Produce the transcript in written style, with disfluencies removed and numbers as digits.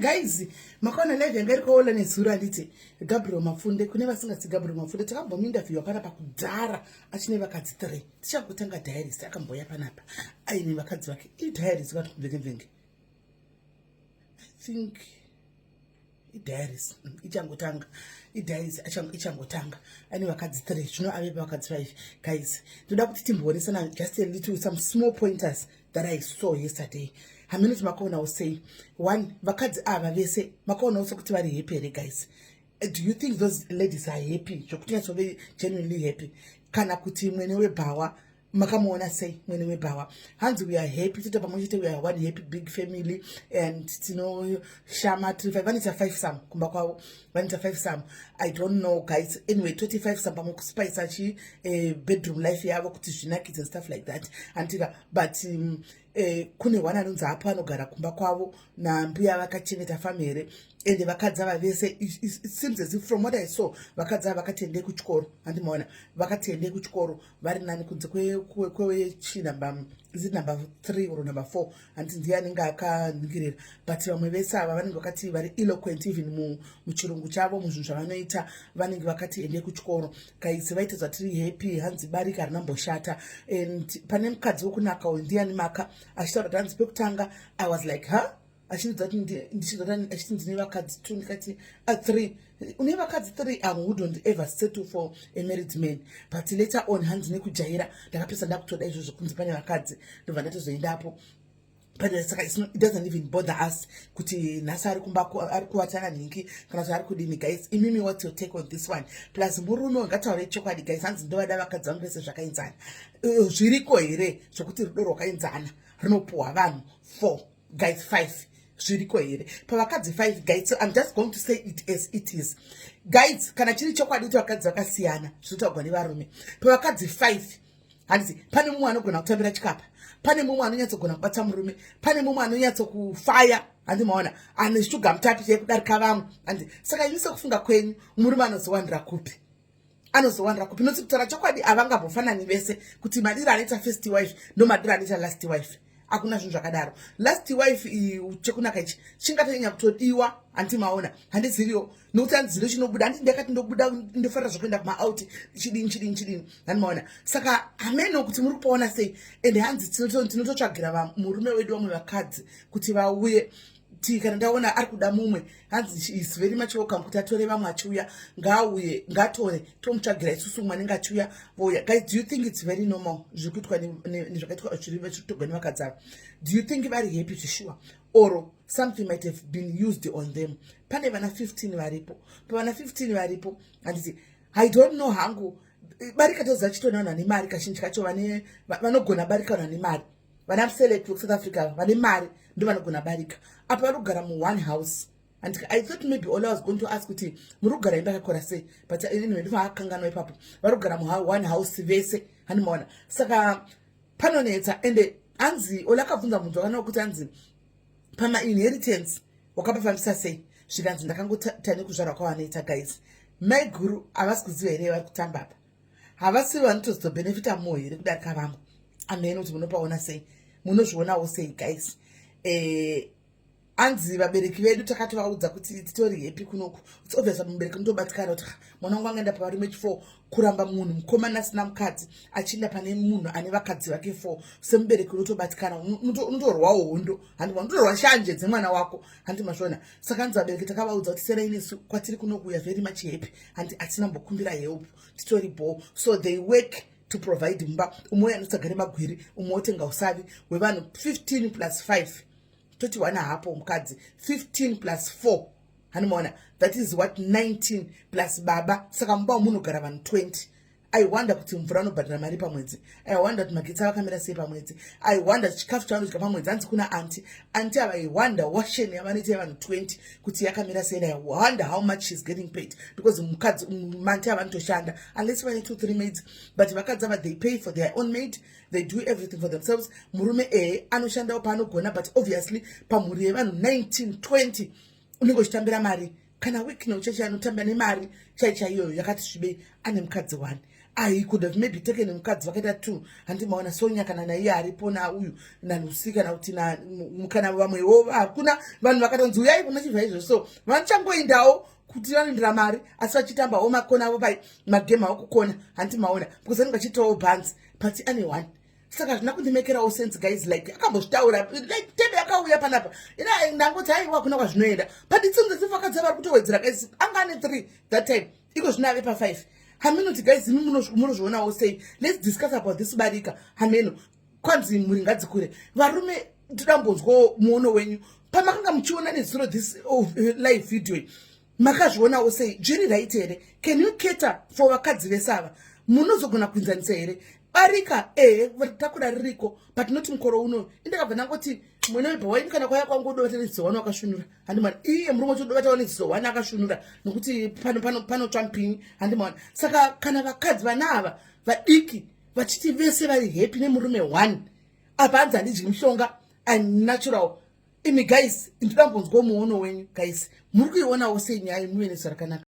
Guys, makaona live yanga iri kwaOla nezuro, handiti? Gabriel Mapfunde, kune vasingasi Gabriel Mapfunde, takambomuinterviewa panapa kudhara achine vakadzi 3, tichangotanga diaries. Akamboya panapa aine vakadzi vake. Idiaries vati kubvenge, I think idiaries ichangotanga, idiaries ichangotanga, ane vakadzi 3, zvino ave pavakadzi 5. Guys, ndoda kuti timboonesana just a little, some small pointers that I saw yesterday. Hamene kuti makaonawo sei. One, vakadzi ava vese makaonawo sekuti vari happy here, guys? Do you think those ladies are happy, zvokuti nyatsove genuinely happy, kana kuti mwene webhawa, makamuona sei mwene webhawa? Hanzi, "We are happy, toita pamwe chete, we are one happy big family and tinoshama tiri five." Vanoita five some kumba kwavo, vanoita five some. I don't know, guys. Anyway, toti five some pamwe kuspice chi bedroom life yavo kuti zvinakidze and stuff like that, andika? But kune one anonzi apo anogara kumba kwavo nambuya vakachengeta famu here? Ende vakadzi ava vese, it seems as if, from what I saw, vakadzi ava vakatiendei kuchikoro, handimaona? Vakatiendei kuchikoro, vari nani, kunze kwechinumber, is it number 3 or number 4, handiti? Ndiye anenge akaningirira, but vamwe vese ava vanenge vakati vari eloquent, even muchirungu chavo, muzvinhu zvavanoita, vanenge vakati endei kuchikoro. Guys, vaita zvatiri happy. Hanzi barika harinamboshata. And pane mukadzi wokunaka uyu, ndiani maka achitaura kuti hanzi pekutanga I was like, "Huh?" Achindidza kuti achiti, "Ndine vakadzi 2." Ndikati, 3, une vakadzi 3? I wouldn't ever settle for a married man." But later on, hanzi nekujaira, ndakapesa ndakutoda izvozvo kunzi pane vakadzi, ndobva ndatozoendapo. Saka it doesn't even bother us kuti nhasi ari kumba, ari kuvatana nhingi, kana kuti ari kudini. Guys, imimi, what's your take on this one? Plus murume, ngataurei chokwadi, guys. Hanzi, "Ndovada vakadzi vangu vese zvakaenzana." Zviriko here zvokuti rudo rwakaenzana runopuhwa vanhu 4, guys, 5? Zviriko here pavakadzi 5, guys? So I'm just going to say it as it is, guys. Kana chiri chokwadi kuti vakadzi vakasiyana, zvinotaurwa nevarume, pavakadzi 5, handiti pane mumwe anogona kutambira chikapa, pane mumwe anonyatsogona kubata murume, pane mumwe anonyatsokufaya, handi maona, ane shuga mutapi chekudarika vamwe, handi? Saka imi, sekufunga kwenyu, murume anozowandira kupi? Anozowandira kupi? Noti kutaura chokwadi, havangambofanani vese, kuti madiro anoita first wife ndo madiro anoita last wife. Hakuna zvinhu zvakadaro. Last wife chekunaka ichi chingatonyanya kutodiwa, handi maona? Handiziriwo nokuti handizive chinobuda, handi? Ndakati ndobuda, ndofarira zvokuenda kumaout, chidini, chidini, chidini, handi maona? Saka hameno kuti muri kupaona sei. Ende hanzi, "Tinototsvagira murume wedu vamwe vakadzi kuti vauye ti kana ndaona ari kuda mumwe." Hanzi is very much welcome kuti atore vamwe achiuya, ngaauye, ngatore, tomutsvagira isusu mumwe anenge achiuya, vouya. Guys, do you think it's very normal zviri kuitwa, zvakaitwa, zviri kutogwa nevakadzi ava? Do you think vari happy zvishuwa, or something might have been used on them? Pane vana 15 varipo, pavana 15 varipo, handiti? I don't know hangu. Barika toziva chitona vanhu vane mari kazhinji kacho, vanogona barika vanhu vane mari, vana Select vekuSouth Africa vane mari ndo vanogona barika. Apa vari kugara muone house, and I thought maybe Ola was going to ask kuti muri kugara imba yakakora sei, but anyway, ndinoakanganwa ipapo. Vari kugara muone house vese, handimaona? Saka panonetsa. Ende hanzi Ola akabvunza munhu wakanaka kuti hanzi pamainheritance wakapafambisa sei? Zvikanzi, "Ndakangotane kuzvarwa kwavanoita." Guys, maiguru havasi kuziva here vari kutamba apa? Havasi vanotozobhenefita more here kudarika vamwe? Amene kuti munopaona sei, munozvionawo sei, guys? Anzi vabereki vedu takatovaudza kuti titori happy kunoku. It's obvious, mubereki unotobatikana kuti mwana wangu angaenda pavarume chi4, kuramba munhu mukomana asina mukadzi achienda pane munhu ane vakadzi vake 4. Semubereki unotobatikana, unotorwawo hondo, handi? Unotorwa shanje dzemwana wako, handi mazvona? Saka anzi vabereki takavaudza kuti serai nesu kwatiri kunoku, we are very much happy, handi? Hatina mbokumbira help, titori bho. So they work to provide mumba. Umwe anotsvaga nemagwiri, umwe otenga usavi hwevanhu 15 plus 5, toti wana hapo mukadzi 15 plus 4, hanimaona? That is what, 19 plus baba. Saka mumba munogara vanhu 20. I wonder kuti mvura anobhadhara mari pamwedzi. I wonder kuti magetsi avakamira sei pamwedzi. I wonder chikafu chavanodya pamwedzi. Hanzi kuna aunty, aunty ava, I wonder washing yavanoita yevanhu 20 kuti yakamira sei. I wonder how much she's getting paid, because mukadzi maaunty ava vanotoshanda, unless vane 2 3 maids, but vakadzi ava, they pay for their own maid, they do everything for themselves. Murume ehe anoshandawo paanogona, but obviously pamhuri yevanhu 19 20 unenge uchitambira mari kana week neucheche anotamba nemari chai chaiyoyo yakati svibei, ane mukadzi one. I could have maybe taken mukadzi vakaita two, handimaona Sonya kana naiye aripo nauyu naLucy, kana kuti kana vamwewo. Hakuna vanhu vakatonzi uyai kuna chibva izvo, so vanochangoendawo kuti vanoendera mari, asi vachitambawo makona avo pai magame avo kukona, handimaona, because vanenge vachiitawo bhanzi, but ane one. Saka hazvina kundimekerawo sense, guys. Like akambozvitaura, like tebe akauya panapa, ina ndangoti aiwa, kuna kwazvinoenda, but itsinzi dzifakadzi vari kutowedzera, guys. Anga ane three that time, iko zvino ave pafive. Haminoti guys, imi munozvionawo sei? Let's discuss about this barika. Hameno, kwanzi mhuri ngadzikure. Varume, ndidambonzwawo muono wenyu pamakanga muchiona nezuro this, oh, live video. Makazvionawo sei? Zviri right here? Can you cater for vakadzi vese ava? Munozogona kuenzanisa here barika? Ehe, takura ririko, but not mukoro uno. Indakabva ndangoti mwene webhawaini kana kwaya kwangu udovata neziso one wakashunura, handimani? Iye murume wacho udovatawo neziso one akashunura, nokuti panotsva mupinyi, handimani? Saka kana vakadzi vana ava vadiki vachiti vese vari happy nemurume one, apa hanzi handidyi mushonga, I'm natural. Imi guys, ndidambonzwawo muono wenyu. Guys, muri kuionawo sei nyaya? Muve nezuva rakanaka.